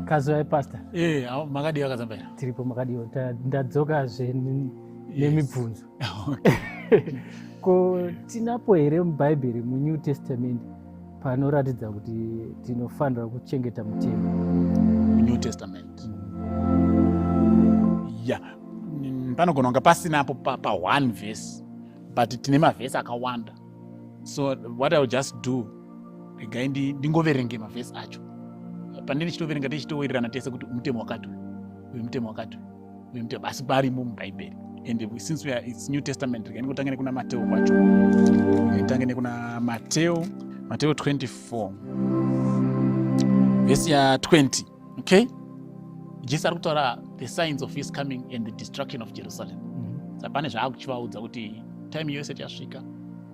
Kazwai, Pastor. Makadiwa, Kazambaira? Tiripo, makadiwa? Ndadzokazve nemibvunzo. Ko tinapo here muBhaibheri, muNew Testament, panoratidza kuti tinofanira kuchengeta mutemo? New Testament? Ya, panogona kunge pasinapo pa one verse, but tine mavhesi akawanda. So what I will just do, regai ndingoverenge mavhesi acho. Pandini chitoverenga, tichitowirirana tese kuti mutemo wakati uyu, uyu mutemo wakati uyu, uyu mutemo, asi parimo muBhaibheri. And since we are, it's New Testament, regai ndingotange nekuna Mateo kwacho. Regai nditange nekuna Mateo, Mateo 24 vhesi ya20. Okay, Jesu ari kutaura the signs of his coming and the destruction of Jerusalem. Saka pane zvaakuchivaudza kuti time yose chasvika,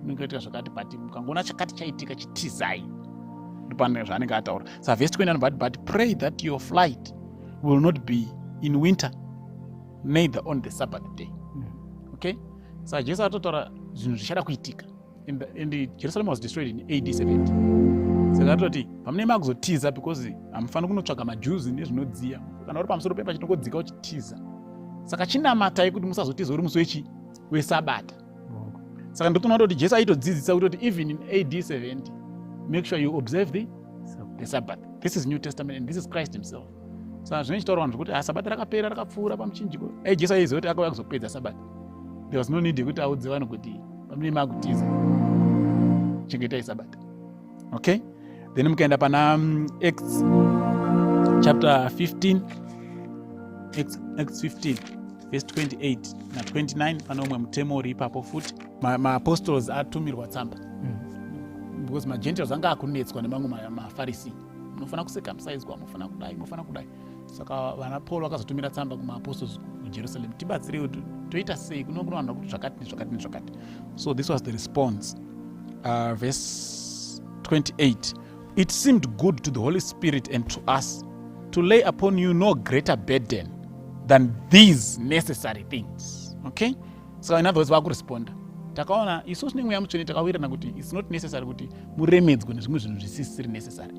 kunenge kuitika zvakati, but mukangoona chakati chaitika, chitizai. Ndopane zvaanenge ataura. Saka vhesi 21, but pray that your flight will not be in winter, neither on the Sabbath day." Okay, saka Jesu atotaura zvinhu zvichada kuitika. And Jerusalem was destroyed in AD 70. Saka atoti pamunenge makuzotiza, because hamufaniri kunotsvaga majuzi nezvinodziya, kana uri pamusoro pepa chinongodzika uchitiza. Saka chinamatai kuti musazotiza uri musi wechi wesabata. Saka ndotoona kuti Jesu aitodzidzisa kutoti even in AD 70, make sure you observe the Sabbath. This is New Testament and this is Christ himself. Saka zvine chitaura vanhu zvekuti, "Ah, Sabata rakapera, rakapfuura pamuchinjiko." Ai, Jesu aiziva kuti akauya kuzopedza Sabata. There was no need yekuti audze vanhu kuti pamunenge makutiza, chengetai Sabata. Okay, then mukaenda pana Acts chapter 15, Acts 15 verse 28 na29, pane umwe mutemo uri ipapo futi. Maapostles atumirwa tsamba because maGentiles anga akunetswa nemamwe maFarisi: munofanira kucircumciswa, munofanira kudai, munofanira kudai. Saka vana Paul vakazotumira tsamba kumaapostles kuJerusalem: "Tibatsirei kuti toita sei, kuno kuno vanhu kuti zvakati nezvakati nezvakati." So this was the response. Verse 28: "It seemed good to the Holy Spirit and to us to lay upon you no greater burden than these necessary things." Okay, so in other words, vakuresponda: takaona isusu neMweya Mutsvene, takawirirana kuti it's not necessary kuti muremedzwe nezvimwe zvinhu zvisisiri necessary,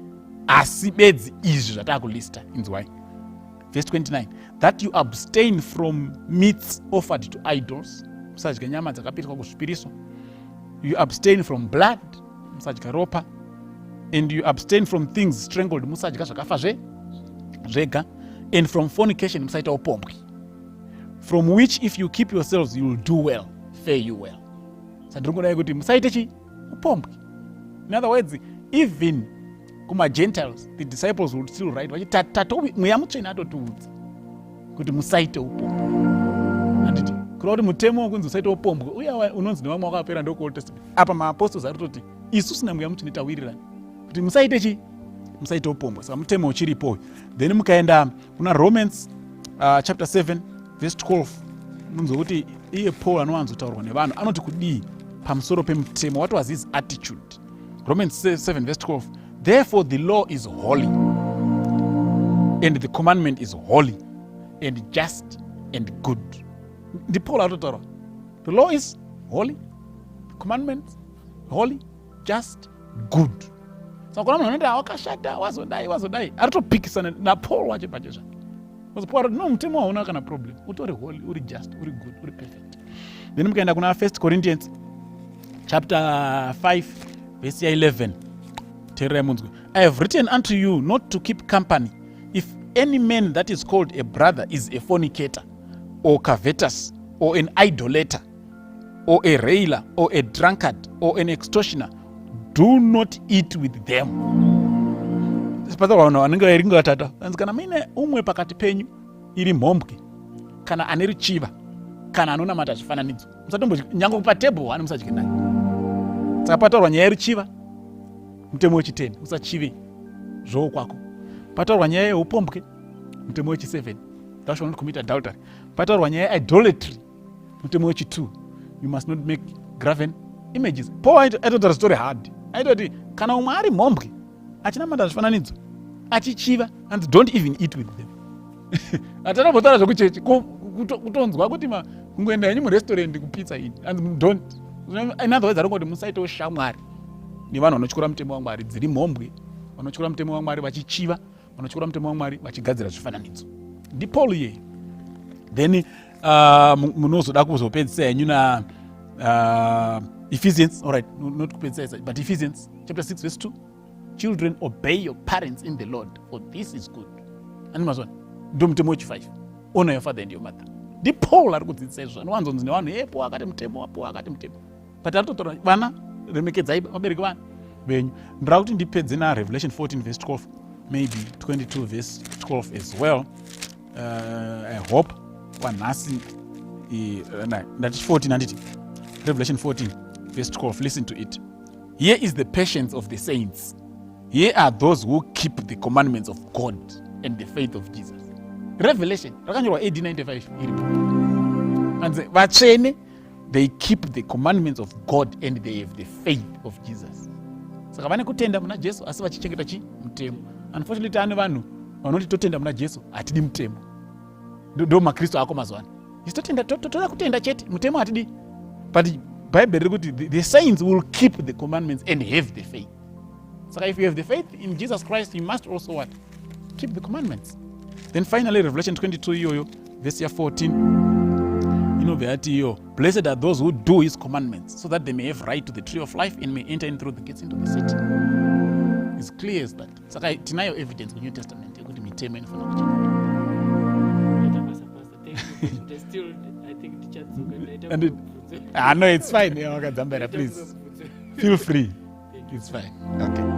asi bedzi izvi zvataakulista. Inzwai verse 29: "That you abstain from meats offered to idols," musadya nyama dzakapiswa kuzvipiriso, "you abstain from blood," musadya ropa, "and you abstain from things strangled," musadya zvakafa zvega, "and from fornication," musaita upombwe, "from which if you keep yourselves, you will do well. Fare you well." Saka ndiri kudai kuti musaite chi upombwe. In other words, even kumaGentiles, the disciples would still write vachiti, "Mweya Mutsvene atotiudza kuti musaite upombwe." Handiti kureva kuti mutemo wekunzi usaite upombwe uya unonzi nevamwe wakapera ndokuOld Testament? Apa maapostles ari kutoti isusu naMweya Mutsvene tawirirana kuti musaite chi musaite upombwe. Saka mutemo uchiripo. Then mukaenda kuna Romans chapter 7 verse 12, munzwa kuti iye Paul anowanzotaurwa nevanhu anoti kudii pamusoro pemutemo. What was his attitude? Romans 7 verse 12: "Therefore the law is holy, and the commandment is holy and just and good." NdiPaul atotaura: the law is holy, the commandment holy, just, good. Saka kuna munhu anoti wakashata, wazodai, wazodai, aritopikisana naPaul wacho pacho zvake, because Paul aroti, "No, mutemo hauna kana problem, utori holy, uri just, uri good, uri perfect." Then mukaenda kuna First Corinthians chapter 5 verse ya11, teererai munzwe: "I have written unto you not to keep company if any man that is called a brother is a fornicator or covetous or an idolater or a railer or a drunkard or an extortioner. Do not eat with them." Pataura vanhu vanenge vairinga vatata. Anzi kana muine umwe pakati penyu iri mhombwe, kana ane ruchiva, kana anonamata zvifananidzo, musatombo nyange patebhuru hani musadye naye. Saka pataurwa nyaya yeruchiva, mutemo wechi10, usachive zvoo kwako. Pataurwa nyaya yeupombwe, mutemo wechi7, thou shall not commit adultery. Pataurwa nyaya yeidolatry, mutemo wechi2, you must not make graven images. Paul aitotaura story hard. Aitoti kana umwe ari mhombwe, achinamata zvifananidzo, achichiva, and don't even eat with them. Hatanambotaura zvekuchechi, kutonzwa kuti kungoenda henyu murestaurant kupizza ini and don't. In other words, ari kungoti musaitewo shamwari nevanhu vanotyora mutemo waMwari, dziri mhombwe, vanotyora mutemo waMwari, vachichiva. Vanotyora mutemo waMwari vachigadzira zvifananidzo. NdiPaul iyeye. Then munozoda kuzopedzisa henyu na Ephesians. Alright, not kupedzisa, but Ephesians chapter 6 verse 2: "Children, obey your parents in the Lord, for this is good." Ani mazona ndo mutemo wechi5, honor your father and your mother. NdiPaul ari kudzidzisa izvo. Anowanzonzi nevanhu, epo akati mutemo, apo akati mutemo, but aritotora vana, remekedzai vabereki vana venyu. Ndoda kuti ndipedze naRevelation 14 verse 12, maybe 22 verse 12 as well. I hope kwanhasi, ndati 14, handiti? Revelation 14 verse 12, listen to it: "Here is the patience of the saints. Here are those who keep the commandments of God and the faith of Jesus." Revelation rakanyorwa AD 95 iripo. Anzi vatsvene, they keep the commandments of God and they have the faith of Jesus. Saka vane kutenda muna Jesu asi vachichengeta chi mutemo. Unfortunately, taane vanhu vanoti totenda muna Jesu, hatidi mutemo. Ndo maKristu ako mazuva ano. Isu totenda, toda kutenda chete, mutemo hatidi. But Bhaibheri riri kuti the saints will keep the commandments and have the faith. Saka if you have the faith in Jesus Christ, you must also what? Keep the commandments. Then finally, Revelation 22 iyoyo, vhesi ya14 inobva yati iyo, "Blessed are those who do his commandments, so that they may have right to the tree of life and may enter in through the gates into the city." Is clear as that. Saka tinayo evidence kuNew Testament yekuti mitemo inofanira kuchengetwa. Maita basa, Pastor. Thank you. But still, I think tichadzoka ndaita mubvunzo. Ah, no, it's fine. Yeah, wakadzambera, Ndaita please mubvunzo. feel free. Thank you. It's fine, okay.